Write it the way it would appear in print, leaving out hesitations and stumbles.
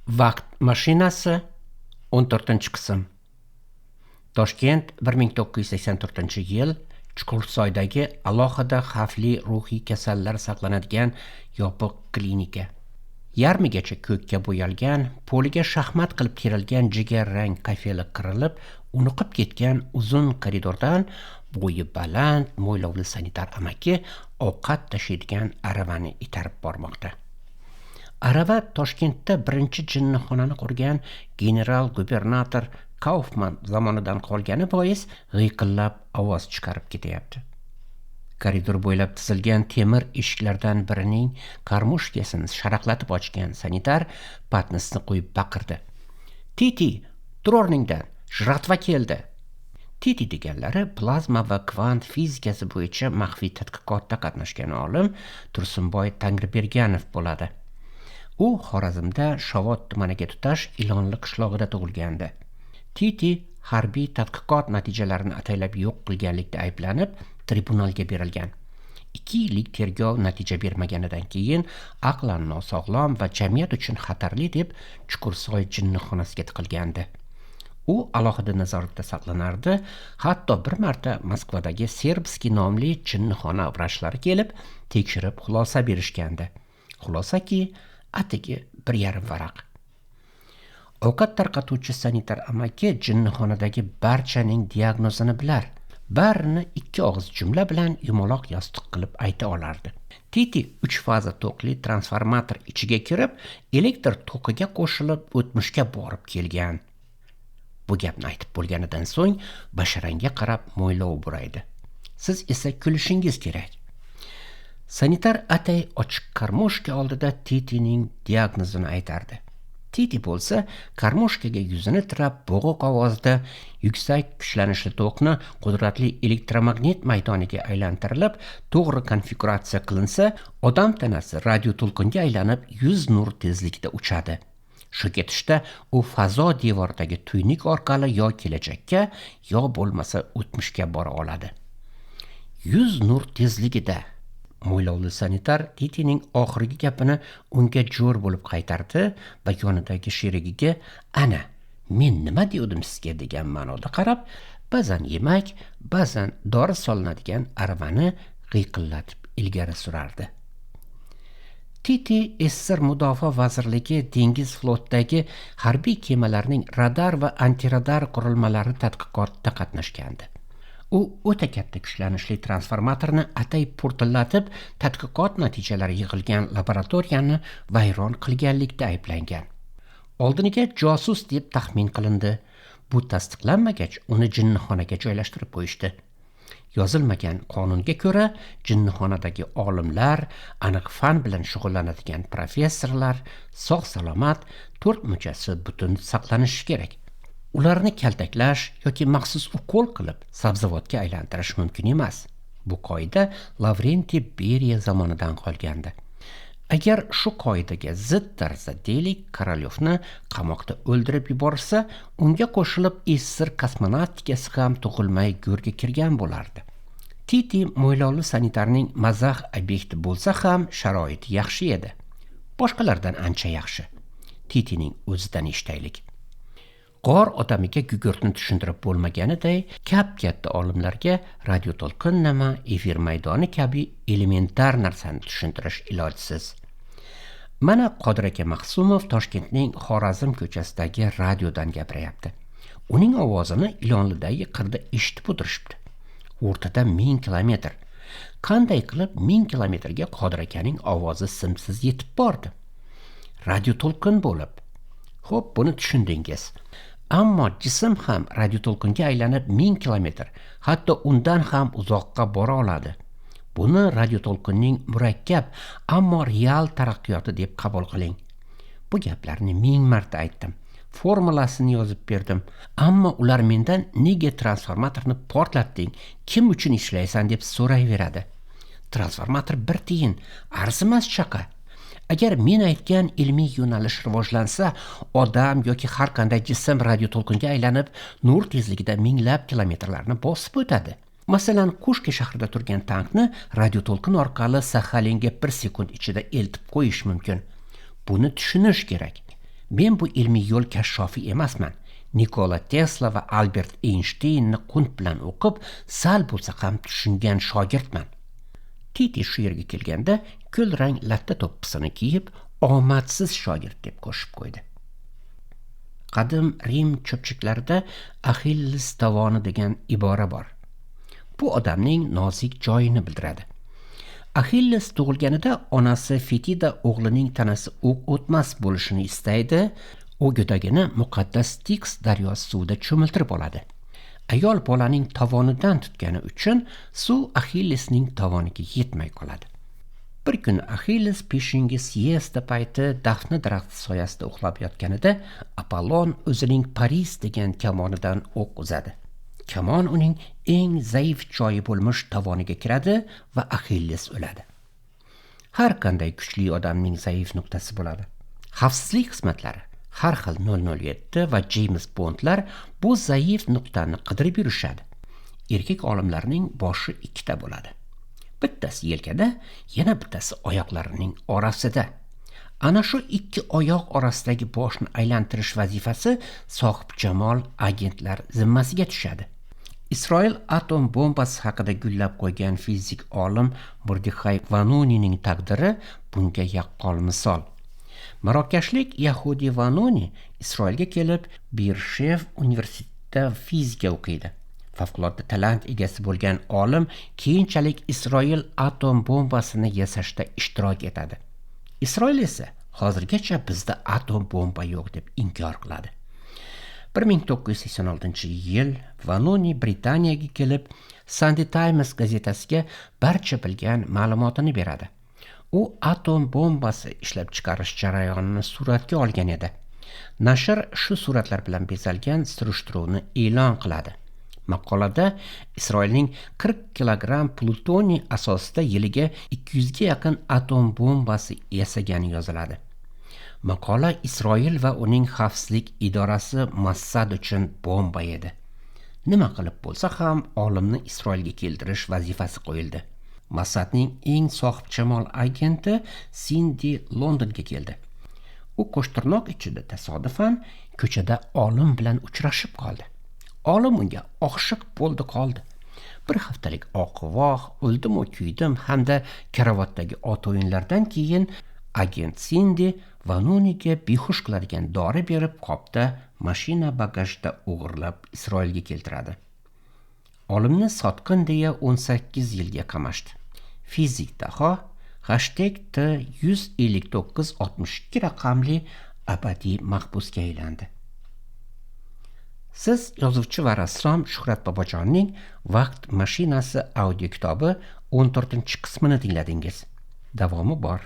Vaqt mashinasi 14-qism. Toshkent, 1984-yil. Chuqursoydagi alohida xavfli ruhiy kasallar saqlanadigan yopiq klinika. Yarmigacha ko'kka bo'yalgan, poliga shaxmat qilib terilgan jigarrang kafeli qirilib, unuqib ketgan uzun koridordan bo'yi baland, mo'ylovli sanitar amaki ovqat tashiydigan aravani itarib bormoqda. Arava Toshkentda birinchi jinnixonani qurgan general-gubernator Kaufman zamonidan qolgani bois g'iyqillab ovoz chiqarib ketyapti. Koridor bo'ylab tizilgan temir eshiklardan birining karmushkasini sharaqlatib ochgan sanitar patnisni qo'yib baqirdi. "Titi, tur o'rningdan, jratva keldi." Titi deganlari plazma va kvant fizikasi bo'yicha maxfiy tadqiqotda qatnashgan olim Tursunboy Tangriberganov bo'ladi. U Xorazmda Shovot tumaniga tutash Ilonli qishlog'ida tug'ilgandi. Titi harbiy tadqiqot natijalarini ataylab yo'q qilganlikda ayblanib, tribunalga berilgan. 2 yillik tergov natija bermaganidan keyin aqlan nosog'lom va jamiyat uchun xatarli deb Chuqursoy jinnixonasiga tiqilgandi. U alohida nazoratda saqlanardi. Hatto bir marta Moskvadagi Serbskiy nomli jinnixona vrachlari kelib, tekshirib xulosa berishgandi. Xulosaki, atigi 1,5 varaq. Ovqat tarqatuvchi sanitar amaki jinnixonadagi barchaning diagnozini bilar. Barini 2 og'iz jumla bilan yumaloq yostiq qilib ayta olardi. Titi 3 faza tokli transformator ichiga kirib, elektr tokiga qo'shilib o'tmishga borib kelgan. Bu gapni aytib bo'lganidan so'ng basharangga qarab mo'ylov buraydi. Siz esa kulishingiz kerak. Sanitar atay ochiq karmoshka oldida Titining diagnozini aytardi. Titi bo'lsa karmoshkaga yuzini tirab bo'g'iq ovozda yuksak kuchlanishli tokni qudratli elektromagnit maydoniga aylantirilib, to'g'ri konfiguratsiya qilinsa, odam tanasi radioto'lqinga aylanib 100 nur tezlikda uchadi. Shu ketishda u fazo devoridagi tuynik orqali yo kelajakka, yo bo'lmasa o'tmishga bora oladi. 100 nur tezligida. Mo'ylovli sanitar Titining oxirgi gapini unga jo'r bo'lib qaytardi va yonidagi sherigiga "Ana, men nima degandim sizga" degan ma'noda qarab, ba'zan yemak, ba'zan dori solinadigan aravani g'iyqillatib ilgari surardi. Titi SSSR Mudofaa vazirligi dengiz flotidagi harbiy kemalarning radar va antiradar qurilmalari tadqiqotida qatnashgandi. U o'ta katta kuchlanishli transformatorni atay portillatib, tadqiqot natijalari yig'ilgan laboratoriyani vayron qilganlikda ayblangan. Oldiniga josus deb taxmin qilindi. Bu tasdiqlanmagach, uni jinnixonaga joylashtirib qo'yishdi. Yozilmagan qonunga ko'ra, jinnixonadagi olimlar, aniq fan bilan shug'ullanadigan professorlar sog' salomat, 4 muchasi butun saqlanishi kerak. Ularni kaltaklash yoki maxsus ukol qilib sabzavotga aylantirish mumkin emas. Bu qoida Lavrentiy Beriya zamonidan qolgandi. Agar shu qoidaga zid tarzda deylik Korolyovni qamoqda o'ldirib yuborsa, unga qo'shilib SSSR kosmonavtikasi ham tug'ilmay go'rga kirgan bo'lardi. Titi mo'ylovli sanitarning mazax obyekti bo'lsa ham sharoiti yaxshi edi. Boshqalardan ancha yaxshi. Titining o'zidan eshitaylik. G'or odamiga gugurtni tushuntirib bo'lmaganiday, kap-katta olimlarga radioto'lqin nima, efir maydoni kabi elementar narsani tushuntirish ilojsiz. Mana Qodir aka Mahsumov Toshkentning Xorazm ko'chasidagi radiodan gapiryapti. Uning ovozini Ilonlidagi qirda eshitib o'tirishibdi. O'rtada 1000 kilometr. Qanday qilib 1000 kilometrga Qodir akaning ovozi simsiz yetib bordi? Radioto'lqin bo'lib. Xo'p, buni tushundingiz. Ammo jism ham radioto'lqinga aylanib 1000 kilometr, hatto undan ham uzoqqa bora oladi. Buni radioto'lqinning murakkab, ammo real taraqqiyoti deb qabul qiling. Bu gaplarni 1000 marta aytdim. Formulasini yozib berdim. Ammo ular mendan nega transformatorni portlatding, kim uchun ishlaysan deb so'rayveradi. Transformator bir tiyin, arzimas chaqa. Agar men aytgan ilmiy yo'nalish rivojlansa, odam yoki har qanday jism radioto'lqinga aylanib, nur tezligida minglab kilometrlarni bosib o'tadi. Masalan, Kushka shahrida turgan tankni radioto'lqin orqali Saxalinga 1 sekund ichida eltib qo'yish mumkin. Buni tushunish kerak. Men bu ilmiy yo'l kashshofi emasman. Nikola Tesla va Albert Eynshteynni qunt bilan o'qib, sal bo'lsa ham tushungan shogirdman. Titi shu yerga kelganda kulrang latta to'ppisini kiyib, omadsiz shogird deb qo'shib qo'ydi. Qadim Rim cho'pchiklarida Axilles tovoni degan ibora bor. Bu odamning nozik joyini bildiradi. Axilles tug'ilganida onasi Fetida o'g'lining tanasi o'q o'tmas bo'lishini istaydi. U go'dagini muqaddas Stiks daryosi suvida cho'miltirib oladi. Ayol bolaning tovonidan tutgani uchun suv Axillesning tovoniga yetmay qoladi. Bir kun Axilles peshingi siesta payti dafna daraxti soyasida uxlab yotganida Apollon o'zining Paris degan kamonidan o'q uzadi. Kamon uning eng zaif joyi bo'lmish tovoniga kiradi va Axilles o'ladi. Har qanday kuchli odamning zaif nuqtasi bo'ladi. Xavfsizlik xizmatlari, har xil 007 va James Bondlar bu zaif nuqtani qidirib yurishadi. Erkak olimlarning boshi ikkita bo'ladi. Bittasi yelkada, yana bittasi oyoqlarining orasida. Ana shu ikki oyoq orasidagi boshni aylantirish vazifasi sohibjamol agentlar zimmasiga tushadi. Isroil atom bombasi haqida gullab qo'ygan fizik olim Mordexay Vanunining taqdiri bunga yaqqol misol. Marokashlik Yahudi Vanuni Isroilga kelib, Beer-Sheva universitetida fizika o'qiydi. Favqulodda talant egasi bo'lgan olim keyinchalik Isroil atom bombasini yasashda ishtirok etadi. Isroil esa hozirgacha bizda atom bomba yo'q deb inkor qiladi. 1986-yil Vanuni Britaniyaga kelib, Sunday Times gazetasiga barcha bilgan ma'lumotini beradi. U atom bombasi ishlab chiqarish jarayonini suratga olgan edi. Nashr shu suratlar bilan bezalgan surishtiruvni e'lon qiladi. Maqolada Isroilning 40 kilogramm plutoniy asosida yiliga 200 ga yaqin atom bombasi yasagani yoziladi. Maqola Isroil va uning xavfsizlik idorasi Mossad uchun bomba edi. Nima qilib bo'lsa ham olimni Isroilga keltirish vazifasi qo'yildi. Mossadning eng sohibjamol agenti Sindi Londonga keldi. U qo'shtirnoq ichida tasodifan ko'chada olim bilan uchrashib qoldi. Olim unga oshiq bo'ldi qoldi. Bir haftalik oq-voh, o'ldim-u kuydim hamda karavotdagi ot o'yinlardan keyin agent Sindi Vanuniga behush qiladigan dori berib, qopda mashina bagajida o'g'irlab Isroilga keltiradi. Olimni sotqin deya 18 yilga qamashdi. Fizik daho #T15962 raqamli abadiy mahbusga aylandi. Siz yozuvchi va rassom Shuhrat Bobojonning Vaqt mashinasi audio kitobi 14-qismini tingladingiz. Davomi bor.